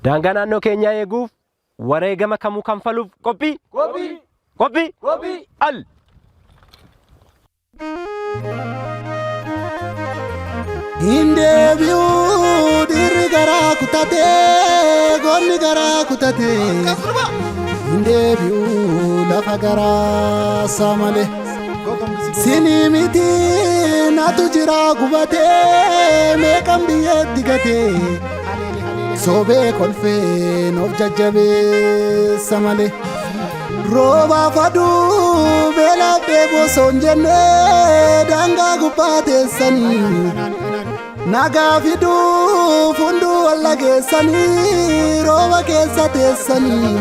Daangaa naannoo keenyaa eeguuf wareegama kamuu kanfaluuf qophii? Qophii! Qophii! Qophii! Al! Hin deebi'uu dhiirri garaa kutatee goonni garaa kutatee hin deebi'uu lafa garaa isaa malee. Sinii miti natu jira gubatee meeqan biyyeetti gatee sobee kolfeen of jajjabeessa malee. Roobaaf aduu beelaaf dheebuu osoo hin jenne daangaa gubbaa teessanii nagaa fiduuf hunduu wal dhageessanii rooba keessa teessanii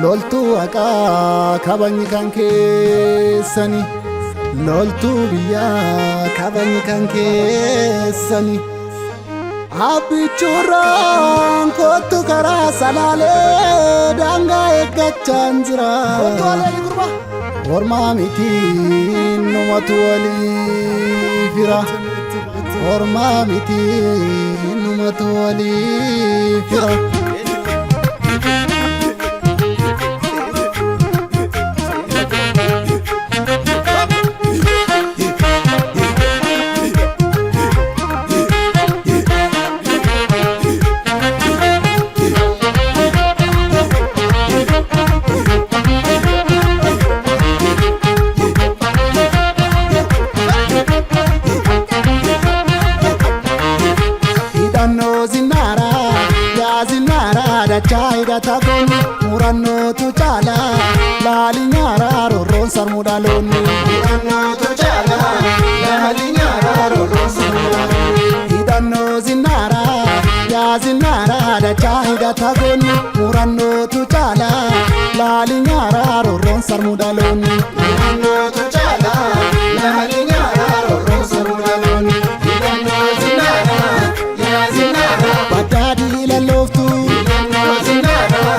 loltuu haqaa kabajni kan keessanii loltuu biyyaa kabajni kan keessanii. Abbichuurraan kottu karaa salaalee daangaa eeggachaan jira. Ormaa miti numatu walii fira. Ormaa miti numatu walii fira. Hidhannoo zinnaaraa yaa zinnaaraa dachaa hidhata goonni murannootu caalaa laali nyaaraa roorroon sarmuu dhaloonni. Murannootu caalaa laali nyaaraa roorroon sarmuu dhaloonni. Hidhannoo zinnaaraa yaa zinnaaraa dachaa hidhata goonni murannootu caalaa laali nyaaraa roorroon sarmuu dhaloonni. Murannootu caalaa laali nyaaraa roorroon sarmuu dhaloonni. Hidhannoo zinnaaraa yaa zinnaaraa baddaadhii lallooftu. Hidhannoo zinnaaraa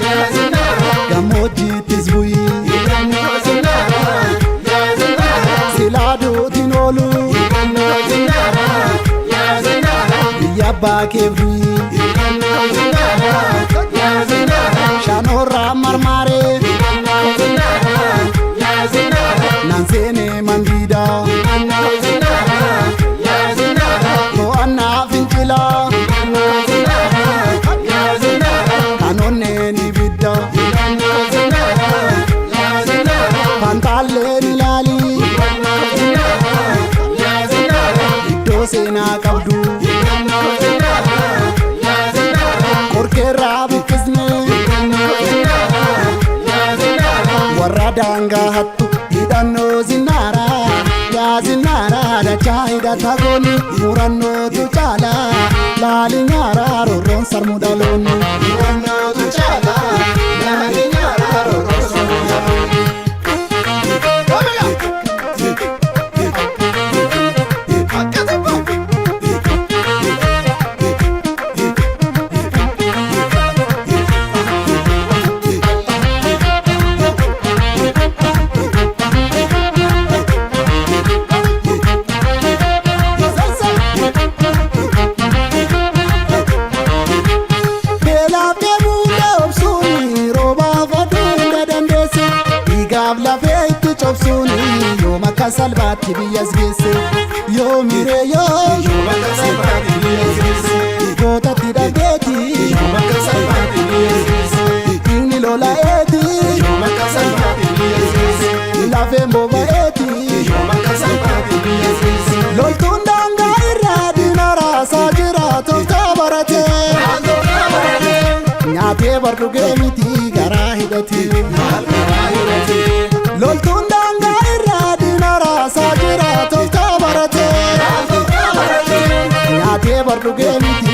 yaa zinnaaraa gammoojjiittis bu'ii. Hidhannoo zinnaaraa yaa zinnaaraa silaa duutiin oolu. Hidhannoo zinnaaraa yaa zinnaaraa biyya abbaa keef du'i. Hidhannoo zinnaaraa yaa zinnaaraa shanoorraa marmaaree. Hidhannoo zinnaaraa yaa zinnaaraa naan seenee mandiidaa. Hidhannoo zinnaaraa yaa zinnaaraa to'annaa fincilaa. Hidhannoo zinnaaraa yaa zinnaaraa kan onneen ibidda. Hidhannoo zinnaaraa yaa zinnaaraa fantaalleen ilaali. Hidhannoo zinnaaraa yaa zinnaaraa iddoo seenaa qabdu. Hidhannoo zinnaaraa yaa zinnaaraa qorkeerraa buqqisne. Hidhannoo zinnaaraa yaa zinnaaraa warra daangaa hattu. Hidhannoo zinnaaraa yaa zinnaaraa dachaa hidhata goonni murannootu caalaa laali nyaaraa roorroon sarmuu dhaloonni. Murannootu caalaa laali nyaaraa roorroon sarmuu dhaloonni. Beelaaf dheebuu dhoobsuuni roobaaf aduu hunda dandeesse dhiigaaf lafee itti cobsuuni yoom akka salphaatti biyyas geesse yoo miree yoo Yoom akka salphaatti biyyas geesse. gootatti dhabdeeti Yoom akka salphaatti biyyas geesse. dhiigni lola'eeti Yoom akka salphaatti biyyas geesse. lafeen boba'eeti Yoom akka salphaatti biyyas geesse. loltuun daangaa irraa diina raasaa jira tooftaa baratee Tooftaa baratee. nyaatee bardugee miti garaa hidhatee. Maal garaa hidhatee. Loltuun daangaa irraa diina raasaa jira tooftaa baratee Tooftaa baratee. nyaatee bardugee miti.